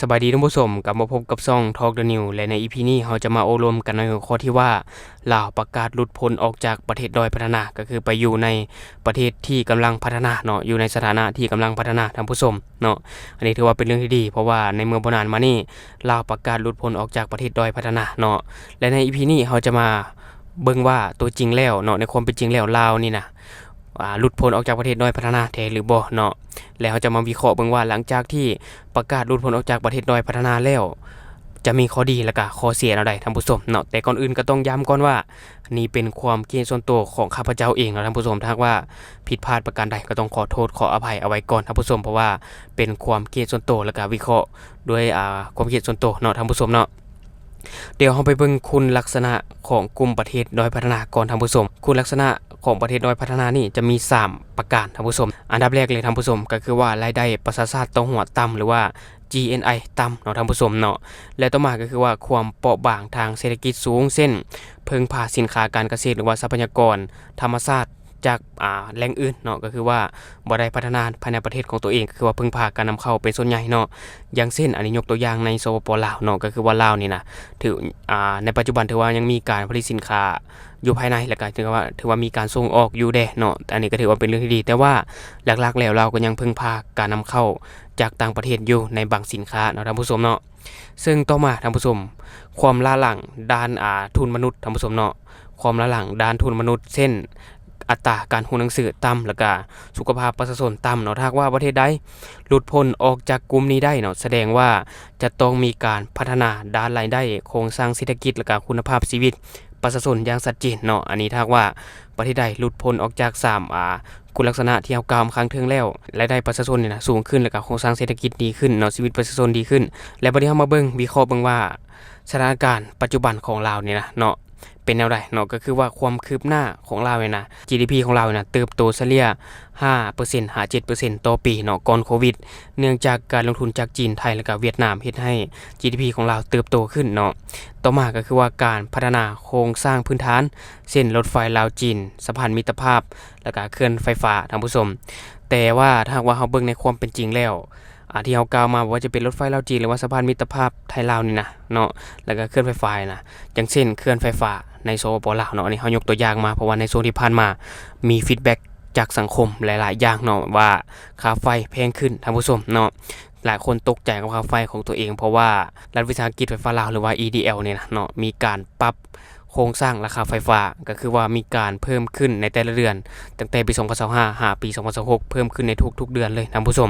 ສະບາຍດີທ່ານຜູ້ຊົມ, ກັບມາພົບກັບຊ່ອງ Talk the News ແລະ ໃນ ອີ ພີ ນີ້ເຮົາຈະມາໂອ້ລົມກັນໃນຫົວຂໍ້ທີ່ວ່າ ລາວປະກາດຫຼຸດພົ້ນອອກຈາກປະເທດດ້ອຍພັດທະນາ ກໍຄືໄປຢູ່ໃນປະເທດທີ່ກຳລັງພັດທະນາເນາະ, ຢູ່ໃນສະຖານະທີ່ກຳລັງພັດທະນາທ່ານຜູ້ຊົມເນາະ. ອັນນີ້ຖືວ່າເປັນເລື່ອງທີ່ດີ ເພາະວ່າໃນເມື່ອບໍ່ນານມານີ້ ລາວປະກາດຫຼຸດພົ້ນອອກຈາກປະເທດດ້ອຍພັດທະນາເນາະ ແລະ ໃນ ອີ ພີ ນີ້ເຮົາຈະມາເບິ່ງວ່າຕົວຈິງແລ້ວເນາະ, ໃນຄວາມເປັນຈິງແລ້ວລາວນີ້ນະ ອາ ຫຼຸດພົ້ນອອກຈາກປະເທດດ້ອຍພັດທະນາແທ້ຫຼືບໍ່ເນາະ ແລະ ເຮົາຈະມາວິເຄາະເບິ່ງວ່າ ຫຼັງຈາກທີ່ປະກາດຫຼຸດພົ້ນອອກຈາກປະເທດດ້ອຍພັດທະນາແລ້ວ ຈະມີຂໍ້ດີ ແລະ ກະຂໍ້ເສຍແນວໃດທ່ານຜູ້ຊົມເນາະ. ແຕ່ກ່ອນອື່ນກໍຕ້ອງຢ້ຳກ່ອນວ່າ ນີ້ເປັນຄວາມຄິດເຫັນສ່ວນໂຕຂອງຂ້າພະເຈົ້າເອງເນາະທ່ານຜູ້ຊົມ. ຖ້າຫາກວ່າຜິດພາດປະການໃດ ກໍຕ້ອງຂໍໂທດຂໍອະໄພເອົາໄວ້ກ່ອນທ່ານຜູ້ຊົມ, ເພາະວ່າເປັນຄວາມຄິດເຫັນສ່ວນໂຕ ແລະ ກະວິເຄາະດ້ວຍ ອາ ຄວາມຄິດເຫັນສ່ວນໂຕເນາະທ່ານຜູ້ຊົມເນາະ. ດຽວເຮົາໄປເບິ່ງຄຸນລັກສະນະຂອງກຸ່ມປະເທດດ້ອຍພັດທະນາກ່ອນທ່ານຜູ້ຊົມ. ຄຸນລັກສະນະຂອງປະເທດດ້ອຍພັດທະນານີ້ຈະມີສາມປະການທ່ານຜູ້ຊົມ. ອັນດັບແລກເລີຍທ່ານຜູ້ຊົມ ກໍຄືວ່າລາຍໄດ້ປະຊາຊາດຕໍ່ຫົວຕ່ຳ ຫຼືວ່າ ຈີ ເອັນ ໄອ ຕ່ຳເນາະທ່ານຜູ້ຊົມເນາະ. ແລະ ຕໍ່ມາກໍຄືວ່າຄວາມເປາະບາງທາງເສດຖະກິດສູງ ເຊັ່ນ ເພິ່ງພາສິນຄ້າການກະເສດ ຫຼືວ່າຊັບພະຍາກອນທຳມະຊາດ ຈາກ ອາ ແຫຼ່ງອື່ນເນາະ, ກໍຄືວ່າບໍ່ໄດ້ພັດທະນາພາຍໃນປະເທດຂອງຕົວເອງ, ກໍຄືວ່າເພິ່ງພາການນຳເຂົ້າເປັນສ່ວນໃຫຍ່ເນາະ. ຢ່າງເຊັ່ນ ອັນນີ້ຍົກຕົວຢ່າງໃນ ສປປ ລາວເນາະ, ກໍຄືວ່າລາວນີ້ນະ ຖື ອາ ໃນປັດຈຸບັນຖືວ່າຍັງມີການຜະລິດສິນຄ້າຢູ່ພາຍໃນ ແລ້ວກໍຖືວ່າ ຖືວ່າມີການສົ່ງອອກຢູ່ແດ່ເນາະ. ອັນນີ້ກໍຖືວ່າເປັນເລື່ອງທີ່ດີ, ແຕ່ວ່າຫຼັກໆແລ້ວລາວກໍຍັງເພິ່ງພາການນຳເຂົ້າຈາກຕ່າງປະເທດຢູ່ໃນບາງສິນຄ້າເນາະທ່ານຜູ້ຊົມເນາະ. ເຊິ່ງຕໍ່ມາທ່ານຜູ້ຊົມ ຄວາມລ້າຫຼັງດ້ານ ອາ ທຶນມະນຸດທ່ານຜູ້ຊົມເນາະ, ຄວາມລ້າຫຼັງດ້ານທຶນມະນຸດ ເຊັ່ນ ອັດຕາການຮູ້ໜັງສືຕ່ຳ ແລ້ວກະສຸຂະພາບປະຊາຊົນຕ່ຳເນາະ. ຖ້າຫາກວ່າປະເທດໃດຫຼຸດພົ້ນອອກຈາກກຸ່ມນີ້ໄດ້ເນາະ ສະແດງວ່າຈະຕ້ອງມີການພັດທະນາດ້ານລາຍໄດ້, ໂຄງສ້າງເສດຖະກິດ ແລ້ວກະຄຸນນະພາບຊີວິດປະຊາຊົນຢ່າງຊັດເຈນເນາະ. ອັນນີ້ຖ້າຫາກວ່າປະເທດໃດຫຼຸດພົ້ນອອກຈາກສາມ ອາ ຄຸນລັກສະນະທີ່ເຮົາກ່າວມາຄັ້ງເທິງແລ້ວ, ລາຍໄດ້ປະຊາຊົນນີ້ນະສູງຂຶ້ນ ແລ້ວກະໂຄງສ້າງເສດຖະກິດດີຂຶ້ນເນາະ, ຊີວິດປະຊາຊົນດີຂຶ້ນ. ແລະ ບັດນີ້ເຮົາມາເບິ່ງ ວິເຄາະເບິ່ງວ່າ ສະຖານະການປັດຈຸບັນຂອງລາວນີ້ນະເນາະ ເປັນແນວໃດເນາະ, ກໍຄືວ່າຄວາມຄືບໜ້າຂອງລາວນີ້ນະ ຈີດີພີຂອງລາວນີ້ນະ ເຕີບໂຕສະເລ່ຍຫ້າເປີເຊັນຫາເຈັດເປີເຊັນຕໍ່ປີເນາະ ກ່ອນໂຄວິດ, ເນື່ອງຈາກການລົງທຶນຈາກຈີນ, ໄທ ແລ້ວກະຫວຽດນາມ ເຮັດໃຫ້ຈີດີພີຂອງລາວເຕີບໂຕຂຶ້ນເນາະ. ຕໍ່ມາກໍຄືວ່າການພັດທະນາໂຄງສ້າງພື້ນຖານ ເຊັ່ນ ລົດໄຟລາວ-ຈີນ, ສະພານມິດຕະພາບ ແລ້ວກະເຂື່ອນໄຟຟ້າທ່ານຜູ້ຊົມ. ແຕ່ວ່າຖ້າຫາກວ່າເຮົາເບິ່ງໃນຄວາມເປັນຈິງແລ້ວ ອາ ທີ່ເຮົາກ່າວມາ ບໍ່ວ່າຈະເປັນລົດໄຟລາວ-ຈີນ ຫຼືວ່າສະພານມິດຕະພາບໄທລາວນີ້ນະເນາະ, ແລ້ວກະເຂື່ອນໄຟຟ້ານະ, ຢ່າງເຊັ່ນ ເຂື່ອນໄຟຟ້າໃນ ສປປ ລາວເນາະ, ອັນນີ້ເຮົາຍົກຕົວຢ່າງມາ ເພາະວ່າໃນຊ່ວງທີ່ຜ່ານມາມີ feedback ຈາກສັງຄົມຫຼາຍໆຢ່າງເນາະ ວ່າຄ່າໄຟແພງຂຶ້ນທ່ານຜູ້ຊົມເນາະ. ຫຼາຍຄົນຕົກໃຈກັບຄ່າໄຟຂອງຕົວເອງ ເພາະວ່າລັດວິສາຫະກິດໄຟຟ້າລາວ ຫຼືວ່າ ອີ ດີ ແອລ ນີ້ນະເນາະ ມີການປັບ ໂຄງສ້າງລາຄາໄຟຟ້າ ກໍຄືວ່າມີການເພີ່ມຂຶ້ນໃນແຕ່ລະເດືອນ ຕັ້ງແຕ່ປີສອງພັນຊາວຫ້າ ຫາປີສອງພັນຊາວຫົກ ເພີ່ມຂຶ້ນໃນທຸກໆເດືອນເລີຍທ່ານຜູ້ຊົມ.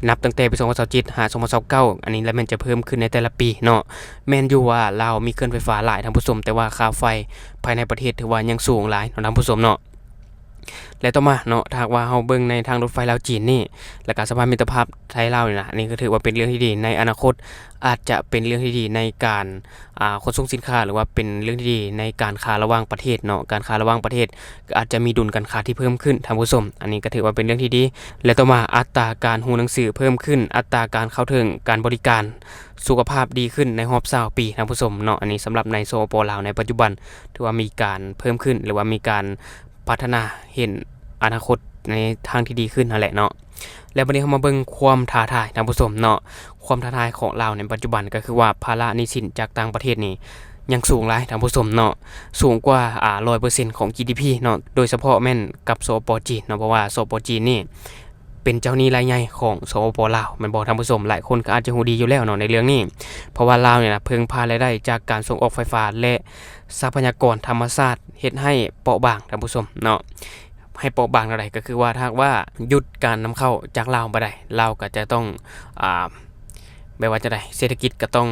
ນັບຕັ້ງແຕ່ປີສອງພັນຊາວເຈັດ ຫາ ສອງພັນຊາວເກົ້າ ອັນນີ້ລະແມ່ນຈະເພີ່ມຂຶ້ນໃນແຕ່ລະປີເນາະ. ແມ່ນຢູ່ວ່າລາວມີເຂື່ອນໄຟຟ້າຫຼາຍທ່ານຜູ້ຊົມ, ແຕ່ວ່າຄ່າໄຟພາຍໃນປະເທດຖືວ່າຍັງສູງຫຼາຍເນາະທ່ານຜູ້ຊົມເນາະ. ແລະ ຕໍ່ມາເນາະ ຖ້າຫາກວ່າເຮົາເບິ່ງໃນທາງລົດໄຟລາວ-ຈີນນີ້ ແລ້ວກະສະພານມິດຕະພາບໄທລາວນີ້ນະ, ອັນນີ້ກໍຖືວ່າເປັນເລື່ອງທີ່ດີໃນອະນາຄົດ, ອາດຈະເປັນເລື່ອງທີ່ດີໃນການ ອ່າ ຂົນສົ່ງສິນຄ້າ ຫຼືວ່າເປັນເລື່ອງທີ່ດີໃນການຄ້າລະຫວ່າງປະເທດເນາະ, ການຄ້າລະຫວ່າງປະເທດກໍອາດຈະມີດຸນການຄ້າທີ່ເພີ່ມຂຶ້ນທ່ານຜູ້ຊົມ, ອັນນີ້ກໍຖືວ່າເປັນເລື່ອງທີ່ດີ. ແລະ ຕໍ່ມາອັດຕາການຮູ້ໜັງສືເພີ່ມຂຶ້ນ, ອັດຕາການເຂົ້າເຖິງການບໍລິການສຸຂະພາບດີຂຶ້ນໃນຮອບຊາວປີທ່ານຜູ້ຊົມເນາະ. ອັນນີ້ສຳລັບໃນ ສປປ ລາວໃນປັດຈຸບັນ ຖືວ່າມີການເພີ່ມຂຶ້ນ ຫຼືວ່າມີການ ພັດທະນາເຫັນອະນາຄົດໃນທາງທີ່ດີຂຶ້ນຫັ້ນແຫຼະເນາະ. ແລ້ວບັດນີ້ເຮົາມາເບິ່ງຄວາມທ້າທາຍທ່ານຜູ້ຊົມເນາະ, ຄວາມທ້າທາຍຂອງລາວໃນປັດຈຸບັນກໍຄືວ່າພາລະໜີ້ສິນຈາກຕ່າງປະເທດນີ້ຍັງສູງຫຼາຍທ່ານຜູ້ຊົມເນາະ, ສູງກວ່າ ອາ ຮ້ອຍເປີເຊັນຂອງ ຈີດີພີ ເນາະ, ໂດຍສະເພາະແມ່ນກັບ ສປປ ຈີນເນາະ, ເພາະວ່າ ສປປ ຈີນນີ້ ເປັນເຈົ້າໜີ້ລາຍໃຫຍ່ຂອງ ສປປ ລາວ ແມ່ນບໍ່ທ່ານຜູ້ຊົມ? ຫຼາຍຄົນກໍອາດຈະຮູ້ດີຢູ່ແລ້ວເນາະໃນເລື່ອງນີ້, ເພາະວ່າລາວນີ້ນະເພິ່ງພາລາຍໄດ້ຈາກການສົ່ງອອກໄຟຟ້າ ແລະ ຊັບພະຍາກອນທຳມະຊາດ ເຮັດໃຫ້ເປາະບາງທ່ານຜູ້ຊົມເນາະ. ໃຫ້ເປາະບາງແນວໃດ? ກໍຄືວ່າຖ້າຫາກວ່າຢຸດການນຳເຂົ້າຈາກລາວບໍ່ໄດ້ ລາວກໍຈະຕ້ອງ ອາ ແບບວ່າຈັ່ງໃດ ເສດຖະກິດກໍຕ້ອງ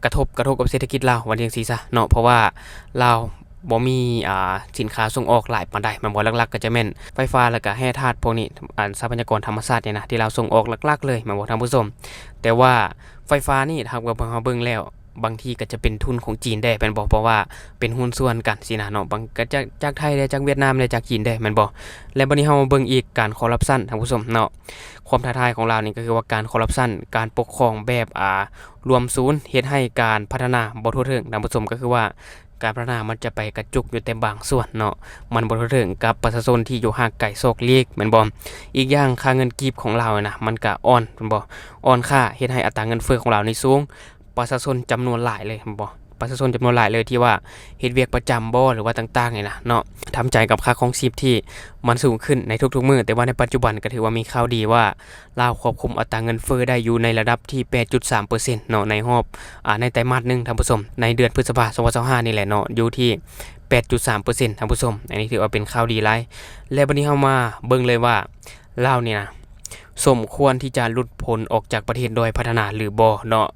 ກະທົບ ກະທົບກັບເສດຖະກິດລາວ ວ່າຈັ່ງຊີ້ຊະເນາະ, ເພາະວ່າລາວ ບໍ່ມີ ອ່າ ສິນຄ້າສົ່ງອອກຫຼາຍປານໃດແມ່ນບໍ່? ຫຼັກໆກໍຈະແມ່ນໄຟຟ້າ ແລ້ວກໍແຮ່ທາດພວກນີ້ ອັນ ຊັບພະຍາກອນທຳມະຊາດນີ້ນະ ທີ່ລາວສົ່ງອອກຫຼັກໆເລີຍແມ່ນບໍ່ທ່ານຜູ້ຊົມ? ແຕ່ວ່າໄຟຟ້ານີ້ ຖ້າຫາກວ່າພວກເຮົາເບິ່ງແລ້ວ ບາງທີກໍຈະເປັນທຶນຂອງຈີນແດ່ແມ່ນບໍ່? ເພາະວ່າເປັນຫຸ້ນສ່ວນກັນຊີ້ນະເນາະ, ບາງ ກໍຈາກ ຈາກໄທແດ່ ຈາກຫວຽດນາມແດ່ ຈາກຈີນແດ່ແມ່ນບໍ່? ແລະ ບັດນີ້ເຮົາມາເບິ່ງອີກການຄໍຣັບຊັນທ່ານຜູ້ຊົມເນາະ, ຄວາມທ້າທາຍຂອງລາວນີ້ກໍຄືວ່າການຄໍຣັບຊັນ ການປົກຄອງແບບ ອ່າ ລວມສູນ ເຮັດໃຫ້ການພັດທະນາບໍ່ທົ່ວເຖິງທ່ານຜູ້ຊົມ, ກໍຄືວ່າ ການພັດທະນາມັນຈະໄປກະຈຸກຢູ່ແຕ່ບາງສ່ວນເນາະ, ມັນບໍ່ທົ່ວເຖິງກັບປະຊາຊົນທີ່ຢູ່ຫ່າງໄກສອກຫຼີກ ແມ່ນບໍ່? ອີກຢ່າງ ຄ່າເງິນກີບຂອງລາວນະ ມັນກະອ່ອນ ແມ່ນບໍ່? ອ່ອນຄ່າ ເຮັດໃຫ້ອັດຕາເງິນເຟີ້ຂອງລາວນີ້ສູງ, ປະຊາຊົນຈຳນວນຫຼາຍເລີຍ ແມ່ນບໍ່? ປະຊາຊົນຈຳນວນຫຼາຍເລີຍທີ່ວ່າເຮັດວຽກປະຈຳບໍ່ ຫຼືວ່າຕ່າງໆນີ້ນະເນາະ ທຳໃຈກັບຄ່າຄອງຊີບທີ່ມັນສູງຂຶ້ນໃນທຸກໆມື້, ແຕ່ວ່າໃນປັດຈຸບັນກໍຖືວ່າມີຂ່າວດີວ່າ ລາວຄວບຄຸມອັດຕາເງິນເຟີ້ໄດ້ຢູ່ໃນລະດັບທີ່ ແປດຈຸດສາມເປີເຊັນ ເນາະ ໃນຮອບ ອາ ໃນໄຕມາດໜຶ່ງ ທ່ານຜູ້ຊົມ, ໃນເດືອນພຶດສະພາ ສອງພັນຊາວຫ້ານີ້ແຫຼະເນາະ ຢູ່ທີ່ ແປດຈຸດສາມເປີເຊັນ ທ່ານຜູ້ຊົມ. ອັນນີ້ຖືວ່າເປັນຂ່າວດີຫຼາຍ. ແລະ ບັດນີ້ເຮົາມາເບິ່ງເລີຍວ່າ ລາວນີ້ນະ ສົມຄວນທີ່ຈະຫຼຸດພົ້ນອອກຈາກປະເທດດ້ອຍພັດທະນາຫຼືບໍ່ເນາະ.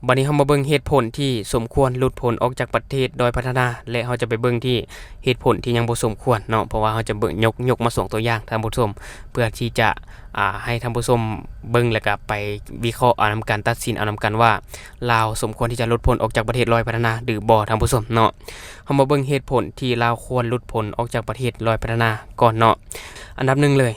ບັດນີ້ເຮົາມາເບິ່ງເຫດຜົນທີ່ສົມຄວນຫຼຸດພົ້ນອອກຈາກປະເທດດ້ອຍພັດທະນາ ແລະ ເຮົາຈະໄປເບິ່ງທີ່ເຫດຜົນທີ່ຍັງບໍ່ສົມຄວນເນາະ, ເພາະວ່າເຮົາຈະເບິ່ງ ຍົກ ຍົກມາສອງຕົວຢ່າງ ທ່ານຜູ້ຊົມ ເພື່ອທີ່ຈະ ອ່າ ໃຫ້ທ່ານຜູ້ຊົມເບິ່ງ ແລ້ວກະໄປວິເຄາະເອົານຳກັນ, ຕັດສິນເອົານຳກັນວ່າ ລາວສົມຄວນທີ່ຈະຫຼຸດພົ້ນອອກຈາກປະເທດດ້ອຍພັດທະນາຫຼືບໍ່ ທ່ານຜູ້ຊົມເນາະ. ເຮົາມາເບິ່ງເຫດຜົນທີ່ລາວຄວນຫຼຸດພົ້ນອອກຈາກປະເທດດ້ອຍພັດທະນາກ່ອນເນາະ. ອັນດັບໜຶ່ງເລີຍ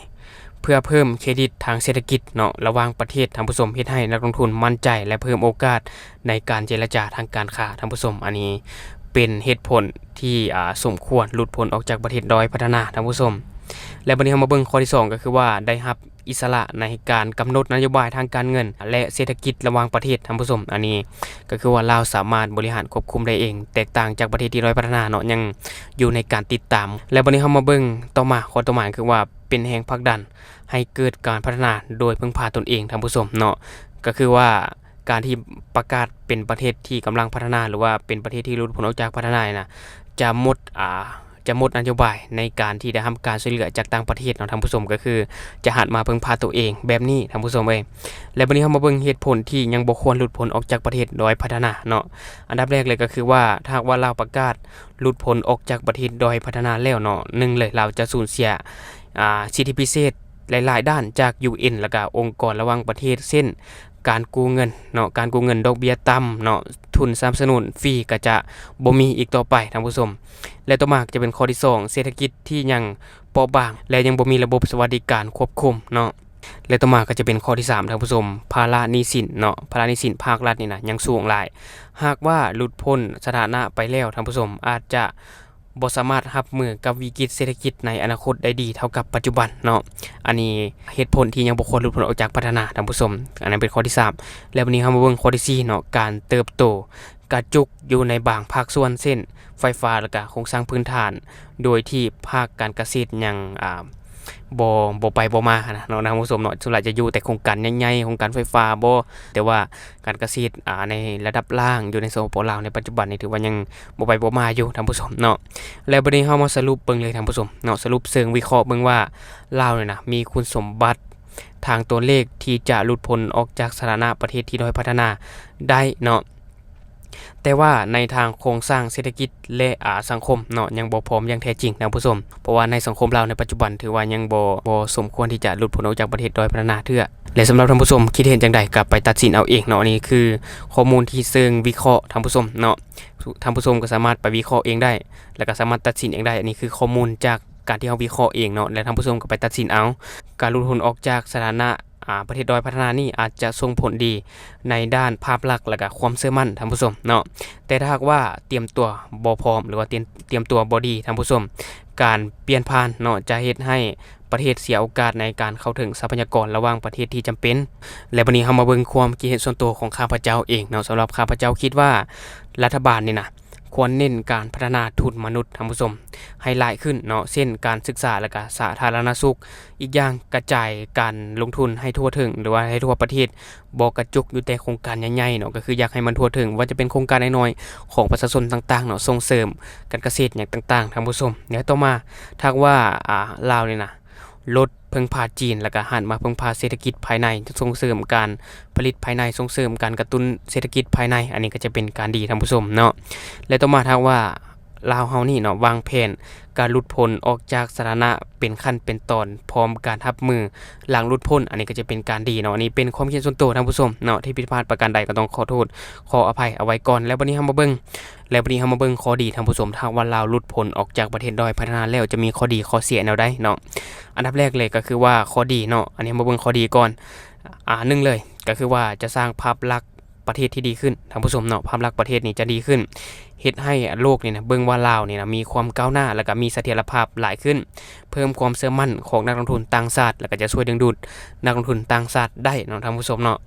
ເພື່ອເພີ່ມເຄຣດິດທາງເສດຖະກິດເນາະ ລະຫວ່າງປະເທດ ທ່ານຜູ້ຊົມ, ເຮັດໃຫ້ນັກລົງທຶນໝັ້ນໃຈ ແລະ ເພີ່ມໂອກາດໃນການເຈລະຈາທາງການຄ້າ ທ່ານຜູ້ຊົມ. ອັນນີ້ເປັນເຫດຜົນທີ່ ອ່າ ສົມຄວນຫຼຸດພົ້ນອອກຈາກປະເທດດ້ອຍພັດທະນາ ທ່ານຜູ້ຊົມ. ແລະ ບັດນີ້ເຮົາມາເບິ່ງຂໍ້ທີສອງ ກໍຄືວ່າໄດ້ຮັບ ອິດສະຫຼະໃນການກຳນົດນະໂຍບາຍທາງການເງິນ ແລະ ເສດຖະກິດລະຫວ່າງປະເທດ ທ່ານຜູ້ຊົມ. ອັນນີ້ກໍຄືວ່າລາວສາມາດບໍລິຫານຄວບຄຸມໄດ້ເອງ ແຕກຕ່າງຈາກປະເທດທີ່ດ້ອຍພັດທະນາເນາະ ຍັງຢູ່ໃນການຕິດຕາມ. ແລະ ບັດນີ້ເຮົາມາເບິ່ງຕໍ່ມາ, ຂໍ້ຕໍ່ມາຄືວ່າເປັນແຮງຜັກດັນໃຫ້ເກີດການພັດທະນາໂດຍເພິ່ງພາຕົນເອງ ທ່ານຜູ້ຊົມເນາະ. ກໍຄືວ່າການທີ່ປະກາດເປັນປະເທດທີ່ກຳລັງພັດທະນາ ຫຼືວ່າເປັນປະເທດທີ່ຫຼຸດພົ້ນອອກຈາກພັດທະນານີ້ນະ ຈະໝົດ ອ່າ ຈະໝົດນະໂຍບາຍໃນການທີ່ໄດ້ຮັບການຊ່ວຍເຫຼືອຈາກຕ່າງປະເທດເນາະ ທ່ານຜູ້ຊົມ, ກໍຄືຈະຫັນມາເພິ່ງພາຕົວເອງແບບນີ້ ທ່ານຜູ້ຊົມເອີຍ. ແລະ ບັດນີ້ເຮົາມາເບິ່ງເຫດຜົນທີ່ຍັງບໍ່ຄວນຫຼຸດພົ້ນອອກຈາກປະເທດດ້ອຍພັດທະນາເນາະ. ອັນດັບແລກເລີຍກໍຄືວ່າ ຖ້າຫາກວ່າລາວປະກາດຫຼຸດພົ້ນອອກຈາກປະເທດດ້ອຍພັດທະນາແລ້ວເນາະ, ໜຶ່ງເລີຍ ລາວຈະສູນເສຍ ອ່າ ສິດທິພິເສດຫຼາຍໆດ້ານຈາກ ຢູເອັນ ແລ້ວກະອົງກອນລະຫວ່າງປະເທດ ເຊັ່ນ ການກູ້ເງິນເນາະ, ການກູ້ເງິນດອກເບ້ຍຕ່ຳເນາະ, ທຶນສະໜັບສະໜູນຟຣີກໍຈະບໍ່ມີອີກຕໍ່ໄປ ທ່ານຜູ້ຊົມ. ແລະ ຕໍ່ມາກໍຈະເປັນຂໍ້ທີສອງ ເສດຖະກິດທີ່ຍັງເປາະບາງ ແລະ ຍັງບໍ່ມີລະບົບສະຫວັດດີການຄວບຄຸມເນາະ. ແລະ ຕໍ່ມາກໍຈະເປັນຂໍ້ທີສາມ ທ່ານຜູ້ຊົມ, ພາລະໜີ້ສິນເນາະ, ພາລະໜີ້ສິນພາກລັດນີ້ນະຍັງສູງຫຼາຍ. ຫາກວ່າຫຼຸດພົ້ນສະຖານະໄປແລ້ວ ທ່ານຜູ້ຊົມ ອາດຈະ ບໍ່ສາມາດຮັບມືກັບວິກິດເສດຖະກິດໃນອະນາຄົດໄດ້ດີເທົ່າກັບປັດຈຸບັນເນາະ. ອັນນີ້ເຫດຜົນທີ່ຍັງບໍ່ຄວນຫຼຸດພົ້ນອອກຈາກພັດທະນາ ທ່ານຜູ້ຊົມ. ອັນນັ້ນເປັນຂໍ້ທີສາມ. ແລ້ວບັດນີ້ເຮົາມາເບິ່ງຂໍ້ທີສີ່ເນາະ, ການເຕີບໂຕກະຈຸກຢູ່ໃນບາງພາກສ່ວນ ເຊັ່ນ ໄຟຟ້າ ແລ້ວກະໂຄງສ້າງພື້ນຖານ ໂດຍທີ່ພາກການກະເສດຍັງ ອ່າ ບໍ່ ບໍ່ໄປບໍ່ມາຫັ້ນນະເນາະ ທ່ານຜູ້ຊົມເນາະ. ສ່ວນຫຼາຍຈະຢູ່ແຕ່ໂຄງການໃຫຍ່ໆ ໂຄງການໄຟຟ້າບໍ, ແຕ່ວ່າ ການກະເສດ ອ່າ ໃນລະດັບລ່າງຢູ່ໃນ ສປປ ລາວ ໃນປັດຈຸບັນນີ້ຖືວ່າຍັງບໍ່ໄປບໍ່ມາຢູ່ ທ່ານຜູ້ຊົມເນາະ. ແລ້ວບັດນີ້ເຮົາມາສະຫຼຸບເບິ່ງເລີຍ ທ່ານຜູ້ຊົມເນາະ, ສະຫຼຸບເຊີງວິເຄາະເບິ່ງວ່າລາວນີ້ນະມີຄຸນສົມບັດທາງຕົວເລກທີ່ຈະຫຼຸດພົ້ນອອກຈາກສະຖານະປະເທດທີ່ດ້ອຍພັດທະນາໄດ້ເນາະ. ແຕ່ວ່າໃນທາງໂຄງສ້າງເສດຖະກິດ ແລະ ອາ ສັງຄົມເນາະ ຍັງບໍ່ພ້ອມຢ່າງແທ້ຈິງ ທ່ານຜູ້ຊົມ. ເພາະວ່າໃນສັງຄົມລາວໃນປັດຈຸບັນຖືວ່າຍັງບໍ່ ບໍ່ສົມຄວນທີ່ຈະຫຼຸດພົ້ນອອກຈາກປະເທດດ້ອຍພັດທະນາເທື່ອ. ແລະ ສຳລັບທ່ານຜູ້ຊົມຄິດເຫັນຈັ່ງໃດກໍໄປຕັດສິນເອົາເອງເນາະ. ອັນນີ້ຄືຂໍ້ມູນທີ່ເຊີງວິເຄາະ ທ່ານຜູ້ຊົມເນາະ. ທ່ານຜູ້ຊົມກໍສາມາດໄປວິເຄາະເອງໄດ້ ແລະ ກໍສາມາດຕັດສິນເອງໄດ້. ອັນນີ້ຄືຂໍ້ມູນຈາກການທີ່ເຮົາວິເຄາະເອງເນາະ ແລະ ທ່ານຜູ້ຊົມກໍໄປຕັດສິນເອົາ. ການຫຼຸດພົ້ນອອກຈາກສະຖານະ ອາ ປະເທດດ້ອຍພັດທະນານີ້ອາດຈະສົ່ງຜົນດີໃນດ້ານພາບລັກ ແລະ ກະຄວາມເຊື່ອໝັ້ນ ທ່ານຜູ້ຊົມເນາະ. ແຕ່ຖ້າຫາກວ່າຕຽມຕົວບໍ່ພ້ອມ ຫຼືວ່າຕຽມ ຕຽມຕົວບໍ່ດີ ທ່ານຜູ້ຊົມ, ການປ່ຽນຜ່ານເນາະ ຈະເຮັດໃຫ້ປະເທດເສຍໂອກາດໃນການເຂົ້າເຖິງຊັບພະຍາກອນລະຫວ່າງປະເທດທີ່ຈຳເປັນ. ແລະ ບັດນີ້ເຮົາມາເບິ່ງຄວາມຄິດເຫັນສ່ວນຕົວຂອງຂ້າພະເຈົ້າເອງເນາະ. ສຳລັບຂ້າພະເຈົ້າຄິດວ່າ ລັດຖະບານນີ້ນະ ຄວນເນັ້ນການພັດທະນາທຶນມະນຸດ ທ່ານຜູ້ຊົມ ໃຫ້ຫຼາຍຂຶ້ນເນາະ ເຊັ່ນ ການສຶກສາ ແລະ ກະສາທາລະນະສຸກ. ອີກຢ່າງ ກະຈາຍການລົງທຶນໃຫ້ທົ່ວເຖິງ ຫຼືວ່າໃຫ້ທົ່ວປະເທດ, ບໍ່ກະຈຸກຢູ່ແຕ່ໂຄງການໃຫຍ່ໆເນາະ, ກໍຄືຢາກໃຫ້ມັນທົ່ວເຖິງ, ວ່າຈະເປັນໂຄງການນ້ອຍໆຂອງປະຊາຊົນຕ່າງໆເນາະ, ສົ່ງເສີມການກະເສດຫຍັງຕ່າງໆ ທ່ານຜູ້ຊົມ. ແລ້ວຕໍ່ມາ ຖ້າຫາກວ່າ ອາ ລາວນີ້ນະ ລົດເພິ່ງພາຈີນ ແລ້ວກະຫັນມາເພິ່ງພາເສດຖະກິດພາຍໃນ, ຈະສົ່ງເສີມການຜະລິດພາຍໃນ, ສົ່ງເສີມການກະຕຸ້ນເສດຖະກິດພາຍໃນ, ອັນນີ້ກໍຈະເປັນການດີ ທ່ານຜູ້ຊົມເນາະ. ແລະ ຕໍ່ມາ ຖ້າວ່າລາວເຮົານີ້ເນາະ ວາງແຜນການຫຼຸດພົ້ນອອກຈາກສະຖານະເປັນຂັ້ນເປັນຕອນ ພ້ອມການຮັບມືຫຼັງຫຼຸດພົ້ນ, ອັນນີ້ກໍຈະເປັນການດີເນາະ. ອັນນີ້ເປັນຄວາມຄິດເຫັນສ່ວນຕົວ ທ່ານຜູ້ຊົມເນາະ, ທີ່ຜິດພາດປະການໃດກໍຕ້ອງຂໍໂທດຂໍອະໄພເອົາໄວ້ກ່ອນ. ແລ້ວບັດນີ້ເຮົາມາເບິ່ງ ແລ້ວບັດນີ້ເຮົາມາເບິ່ງຂໍ້ດີ ທ່ານຜູ້ຊົມ, ຖ້າວ່າລາວຫຼຸດພົ້ນອອກຈາກປະເທດດ້ອຍພັດທະນາແລ້ວ ຈະມີຂໍ້ດີຂໍ້ເສຍແນວໃດເນາະ? ອັນດັບແລກເລີຍກໍຄືວ່າຂໍ້ດີເນາະ, ອັນນີ້ເຮົາມາເບິ່ງຂໍ້ດີກ່ອນ. ອາ ໜຶ່ງເລີຍ ກໍຄືວ່າຈະສ້າງພາບລັກ ປະເທດທີ່ດີຂຶ້ນ ທ່ານຜູ້ຊົມເນາະ, ພາບລັກປະເທດນີ້ຈະດີຂຶ້ນ ເຮັດໃຫ້ໂລກນີ້ນະເບິ່ງວ່າລາວນີ້ນະມີຄວາມກ້າວໜ້າ ແລ້ວກໍມີສະຖຽນລະພາບຫຼາຍຂຶ້ນ, ເພີ່ມຄວາມເຊື່ອໝັ້ນຂອງນັກລົງທຶນຕ່າງຊາດ ແລ້ວກໍຈະຊ່ວຍດຶງດູດນັກລົງທຶນຕ່າງຊາດໄດ້ເນາະ ທ່ານຜູ້ຊົມເນາະ.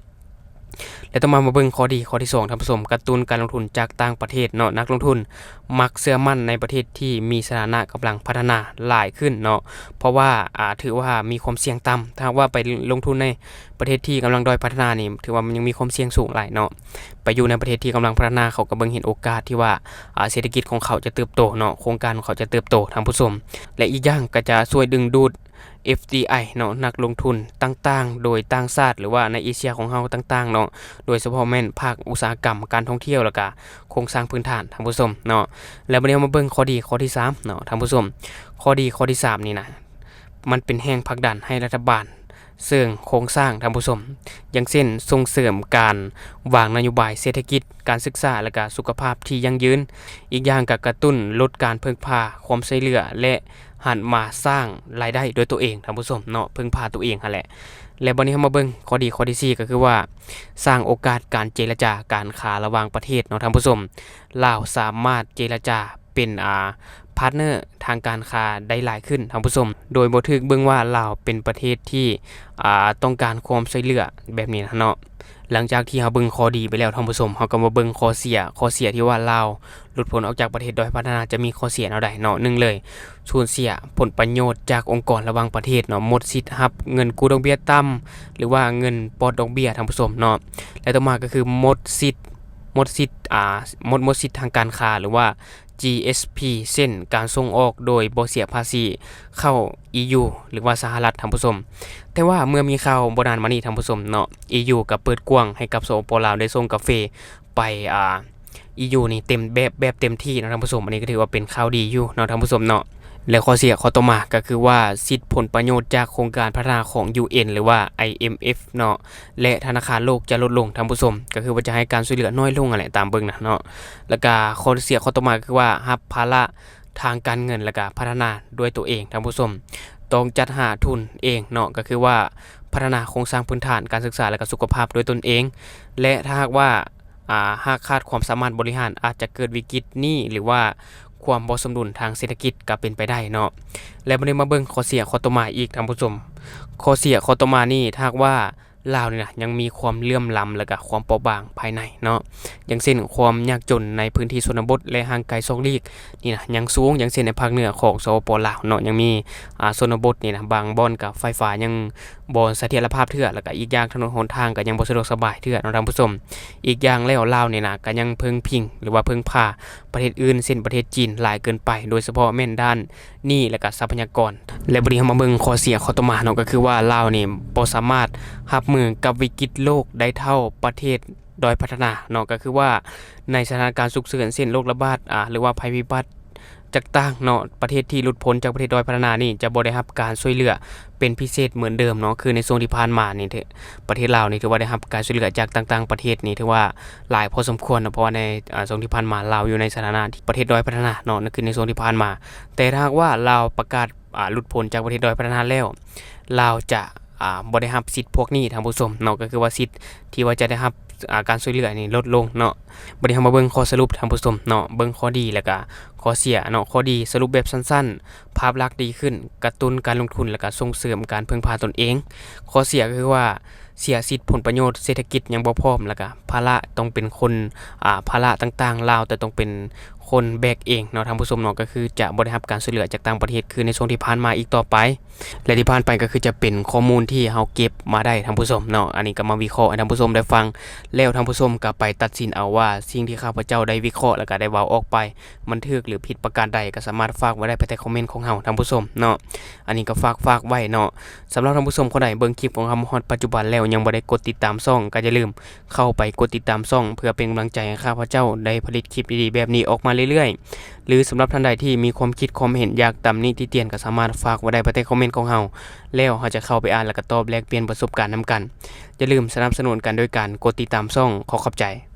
ແລະ ຕໍ່ມາມາເບິ່ງຂໍ້ດີຂໍ້ທີສອງ ທ່ານຜູ້ຊົມ, ກະຕຸ້ນການລົງທຶນຈາກຕ່າງປະເທດເນາະ. ນັກລົງທຶນມັກເຊື່ອໝັ້ນໃນປະເທດທີ່ມີສະຖານະກຳລັງພັດທະນາຫຼາຍຂຶ້ນເນາະ, ເພາະວ່າ ອາ ຖືວ່າມີຄວາມສ່ຽງຕ່ຳ. ຖ້າຫາກວ່າໄປລົງທຶນໃນປະເທດທີ່ກຳລັງດ້ອຍພັດທະນານີ້ ຖືວ່າມັນຍັງມີຄວາມສ່ຽງສູງຫຼາຍເນາະ. ໄປຢູ່ໃນປະເທດທີ່ກຳລັງພັດທະນາ ເຂົາກໍເບິ່ງເຫັນໂອກາດທີ່ວ່າ ອາ ເສດຖະກິດຂອງເຂົາຈະເຕີບໂຕເນາະ, ໂຄງການຂອງເຂົາຈະເຕີບໂຕ ທ່ານຜູ້ຊົມ. ແລະ ອີກຢ່າງກໍຈະຊ່ວຍດຶງດູດ ເອັຟດີໄອ ເນາະ, ນັກລົງທຶນຕ່າງໆ ໂດຍຕ່າງຊາດ ຫຼືວ່າໃນເອເຊຍຂອງເຮົາຕ່າງໆເນາະ, ໂດຍສະເພາະແມ່ນພາກອຸດສາຫະກຳ, ການທ່ອງທ່ຽວ ແລ້ວກະໂຄງສ້າງພື້ນຖານ ທ່ານຜູ້ຊົມເນາະ. ແລ້ວບັດນີ້ເຮົາມາເບິ່ງຂໍ້ດີຂໍ້ທີສາມເນາະ ທ່ານຜູ້ຊົມ. ຂໍ້ດີຂໍ້ທີສາມນີ້ນະ ມັນເປັນແຮງຜັກດັນໃຫ້ລັດຖະບານເສີມໂຄງສ້າງ ທ່ານຜູ້ຊົມ, ຢ່າງເຊັ່ນ ສົ່ງເສີມການວາງນະໂຍບາຍເສດຖະກິດ, ການສຶກສາ ແລະກະສຸຂະພາບທີ່ຢັ້ງຢືນ. ອີກຢ່າງກໍກະຕຸ້ນລົດການເພິ່ງພາຄວາມຊ່ວຍເຫຼືອ ແລະ ຫັນມາສ້າງລາຍໄດ້ດ້ວຍຕົວເອງ ທ່ານຜູ້ຊົມເນາະ, ເພິ່ງພາຕົວເອງຫັ້ນແຫຼະ. ແລະ ບັດນີ້ເຮົາມາເບິ່ງຂໍ້ດີຂໍ້ທີສີ່ ກໍຄືວ່າ ສ້າງໂອກາດການເຈລະຈາການຄ້າລະຫວ່າງປະເທດເນາະ ທ່ານຜູ້ຊົມ. ລາວສາມາດເຈລະຈາເປັນ ອາ ພາດເນີທາງການຄ້າໄດ້ຫຼາຍຂຶ້ນ ທ່ານຜູ້ຊົມ, ໂດຍບໍ່ຖືກເບິ່ງວ່າລາວເປັນປະເທດທີ່ ອາ ຕ້ອງການຄວາມຊ່ວຍເຫຼືອແບບນີ້ນະເນາະ. ຫຼັງຈາກທີ່ເຮົາເບິ່ງຂໍ້ດີໄປແລ້ວ ທ່ານຜູ້ຊົມ, ເຮົາກໍມາເບິ່ງຂໍ້ເສຍ. ຂໍ້ເສຍທີ່ວ່າລາວ ຫຼຸດພົ້ນອອກຈາກປະເທດດ້ອຍພັດທະນາຈະມີຂໍ້ເສຍແນວໃດເນາະ? ໜຶ່ງເລີຍ, ສູນເສຍຜົນປະໂຫຍດຈາກອົງກອນລະຫວ່າງປະເທດເນາະ, ໝົດສິດຮັບເງິນກູ້ດອກເບ້ຍຕ່ຳ ຫຼືວ່າເງິນປອດດອກເບ້ຍ ທ່ານຜູ້ຊົມເນາະ. ແລະ ຕໍ່ມາກໍຄືໝົດສິດ, ໝົດສິດ, ອາ, ໝົດ, ໝົດສິດທາງການຄ້າ ຫຼືວ່າ ຈີເອສພີ ເຊັ່ນ ການສົ່ງອອກໂດຍບໍ່ເສຍພາສີເຂົ້າ ອີຢູ ຫຼືວ່າສະຫະລັດ ທ່ານຜູ້ຊົມ. ແຕ່ວ່າເມື່ອມີຂ່າວບໍ່ນານມານີ້ ທ່ານຜູ້ຊົມເນາະ, ອີຢູກໍເປີດກວ້າງໃຫ້ກັບ ສປປ ລາວ ໄດ້ສົ່ງກາເຟໄປ ອາ ອີຢູນີ້ເຕັມແບບ, ແບບເຕັມທີ່ເນາະທ່ານຜູ້ຊົມ. ອັນນີ້ກໍຖືວ່າເປັນຂ່າວດີຢູ່ເນາະທ່ານຜູ້ຊົມເນາະ. ແລະ ຂໍ້ເສຍຂໍ້ຕໍ່ມາກໍຄືວ່າ ສິດຜົນປະໂຫຍດຈາກໂຄງການພັດທະນາຂອງ ຢູເອັນ ຫຼືວ່າ ໄອເອັມເອັຟ ເນາະ ແລະ ທະນາຄານໂລກຈະຫຼຸດລົງທ່ານຜູ້ຊົມ, ກໍຄືວ່າຈະໃຫ້ການຊ່ວຍເຫຼືອໜ້ອຍລົງຫັ້ນແຫຼະ ຕາມເບິ່ງນະເນາະ. ແລ້ວກໍຂໍ້ເສຍຂໍ້ຕໍ່ມາກໍຄືວ່າ ຮັບພາລະທາງການເງິນ ແລ້ວກໍພັດທະນາດ້ວຍຕົວເອງທ່ານຜູ້ຊົມ, ຕ້ອງຈັດຫາທຶນເອງເນາະ, ກໍຄືວ່າພັດທະນາໂຄງສ້າງພື້ນຖານ, ການສຶກສາ ແລ້ວກໍສຸຂະພາບດ້ວຍຕົນເອງ. ແລະ ຖ້າຫາກວ່າ ອາ ຫາກຂາດຄວາມສາມາດບໍລິຫານ ອາດຈະເກີດວິກິດໜີ້ ຫຼືວ່າຄວາມບໍ່ສົມດຸນທາງເສດຖະກິດກໍເປັນໄປໄດ້ເນາະ. ແລະ ບັດນີ້ມາເບິ່ງຂໍ້ເສຍຂໍ້ຕໍ່ມາອີກທ່ານຜູ້ຊົມ. ຂໍ້ເສຍຂໍ້ຕໍ່ມານີ້ ຖ້າຫາກວ່າລາວນີ້ນະ ຍັງມີຄວາມເຫຼື່ອມລ້ຳ ແລ້ວກະຄວາມເປາະບາງພາຍໃນເນາະ, ຢ່າງເຊັ່ນ ຄວາມຍາກຈົນໃນພື້ນທີ່ຊົນນະບົດ ແລະ ຫ່າງໄກສອກຫຼີກນີ້ນະ ຍັງສູງ, ຢ່າງເຊັ່ນ ໃນພາກເໜືອຂອງ ສປປ ລາວເນາະ, ຍັງມີ ອາ ຊົນນະບົດນີ້ນະ ບາງບ່ອນກະໄຟຟ້າຍັງ ບໍ່ສະຖຽນລະພາບເທື່ອ, ແລ້ວກະອີກຢ່າງຖະໜົນຫົນທາງກໍຍັງບໍ່ສະດວກສະບາຍເທື່ອເນາະທ່ານຜູ້ຊົມ. ອີກຢ່າງແລ້ວລາວນີ້ນະ ກໍຍັງເພິ່ງພິງ ຫຼືວ່າເພິ່ງພາປະເທດອື່ນ ເຊັ່ນປະເທດຈີນຫຼາຍເກີນໄປ, ໂດຍສະເພາະແມ່ນດ້ານໜີ້ ແລ້ວກະຊັບພະຍາກອນ. ແລະ ບັດນີ້ເຮົາມາເບິ່ງຂໍ້ເສຍຂໍ້ຕໍ່ມາເນາະ, ກໍຄືວ່າລາວນີ້ບໍ່ສາມາດຮັບມືກັບວິກິດໂລກໄດ້ເທົ່າປະເທດ ດ້ອຍພັດທະນາເນາະ, ກໍຄືວ່າໃນສະຖານະການສຸກເສີນ ເຊັ່ນ ໂລກລະບາດ ອາ ຫຼືວ່າໄພພິບັດຕ່າງໆເນາະ, ປະເທດທີ່ຫຼຸດພົ້ນຈາກປະເທດດ້ອຍພັດທະນານີ້ຈະບໍ່ໄດ້ຮັບການຊ່ວຍເຫຼືອເປັນພິເສດເໝືອນເດີມເນາະ. ຄືໃນຊ່ວງທີ່ຜ່ານມານີ້ ປະເທດລາວນີ້ຖືວ່າໄດ້ຮັບການຊ່ວຍເຫຼືອຈາກຕ່າງໆປະເທດນີ້ຖືວ່າຫຼາຍພໍສົມຄວນເນາະ, ເພາະວ່າໃນ ອາ ຊ່ວງທີ່ຜ່ານມາລາວຢູ່ໃນສະຖານະທີ່ປະເທດດ້ອຍພັດທະນາເນາະ, ນັ້ນຄືໃນຊ່ວງທີ່ຜ່ານມາ. ແຕ່ຖ້າຫາກວ່າລາວປະກາດ ອາ ຫຼຸດພົ້ນຈາກປະເທດດ້ອຍພັດທະນາແລ້ວ ລາວຈະ ອາ ບໍ່ໄດ້ຮັບສິດພວກນີ້ທ່ານຜູ້ຊົມເນາະ, ກໍຄືວ່າສິດທີ່ວ່າຈະໄດ້ຮັບ ອາ ການຊ່ວຍເຫຼືອນີ້ລົດລົງເນາະ. ບັດນີ້ເຮົາມາເບິ່ງຂໍ້ສະຫຼຸບທ່ານຜູ້ຊົມເນາະ, ເບິ່ງຂໍ້ດີ ແລ້ວກະຂໍ້ເສຍເນາະ. ຂໍ້ດີສະຫຼຸບແບບສັ້ນໆ, ພາບລັກດີຂຶ້ນ, ກະຕຸ້ນການລົງທຶນ ແລ້ວກະສົ່ງເສີມການເພິ່ງພາຕົນເອງ. ຂໍ້ເສຍກໍຄືວ່າ ເສຍສິດຜົນປະໂຫຍດເສດຖະກິດຍັງບໍ່ພ້ອມ, ແລ້ວກະພາລະຕ້ອງເປັນຄົນ ອາ ພາລະຕ່າງໆ ລາວແຕ່ຕ້ອງເປັນ ຄົນແບກເອງເນາະທ່ານຜູ້ຊົມເນາະ, ກໍຄືຈະບໍ່ໄດ້ຮັບການຊ່ວຍເຫຼືອຈາກຕ່າງປະເທດຄືໃນຊ່ວງທີ່ຜ່ານມາອີກຕໍ່ໄປ. ແລະ ທີ່ຜ່ານໄປກໍຄືຈະເປັນຂໍ້ມູນທີ່ເຮົາເກັບມາໄດ້ທ່ານຜູ້ຊົມເນາະ, ອັນນີ້ກໍມາວິເຄາະໃຫ້ທ່ານຜູ້ຊົມໄດ້ຟັງ, ແລ້ວທ່ານຜູ້ຊົມກໍໄປຕັດສິນເອົາວ່າສິ່ງທີ່ຂ້າພະເຈົ້າໄດ້ວິເຄາະ ແລ້ວກໍໄດ້ເວົ້າອອກໄປ ມັນຖືກ ຫຼື ຜິດປະການໃດ ກໍສາມາດຝາກໄວ້ໄດ້ພາຍໃຕ້ຄອມເມັນຂອງເຮົາທ່ານຜູ້ຊົມເນາະ. ອັນນີ້ກໍຝາກ, ຝາກໄວ້ເນາະ. ສຳລັບທ່ານຜູ້ຊົມຄົນໃດເບິ່ງຄລິບຂອງເຮົາມາຮອດປັດຈຸບັນແລ້ວ ຍັງບໍ່ໄດ້ກົດຕິດຕາມຊ່ອງ ກໍຢ່າລືມ ເຂົ້າໄປກົດຕິດຕາມຊ່ອງ ເພື່ອເປັນກຳລັງໃຈໃຫ້ຂ້າພະເຈົ້າໄດ້ຜະລິດຄລິບດີໆແບບນີ້ອອກມາເລື້ອຍໆ ຫຼື ສຳລັບທ່ານໃດທີ່ມີຄວາມຄິດຄວາມເຫັນ ຢາກຕຳໜິຕິຕຽນ ກໍສາມາດຝາກໄວ້ໄດ້ພາຍໃຕ້ຄອມເມັນຂອງເຮົາ ແລ້ວເຮົາຈະເຂົ້າໄປອ່ານ ແລ້ວກໍຕອບແລກປ່ຽນປະສົບການນຳກັນ. ຢ່າລືມສະໜັບສະໜູນກັນໂດຍການກົດຕິດຕາມຊ່ອງ. ຂໍຂອບໃຈ.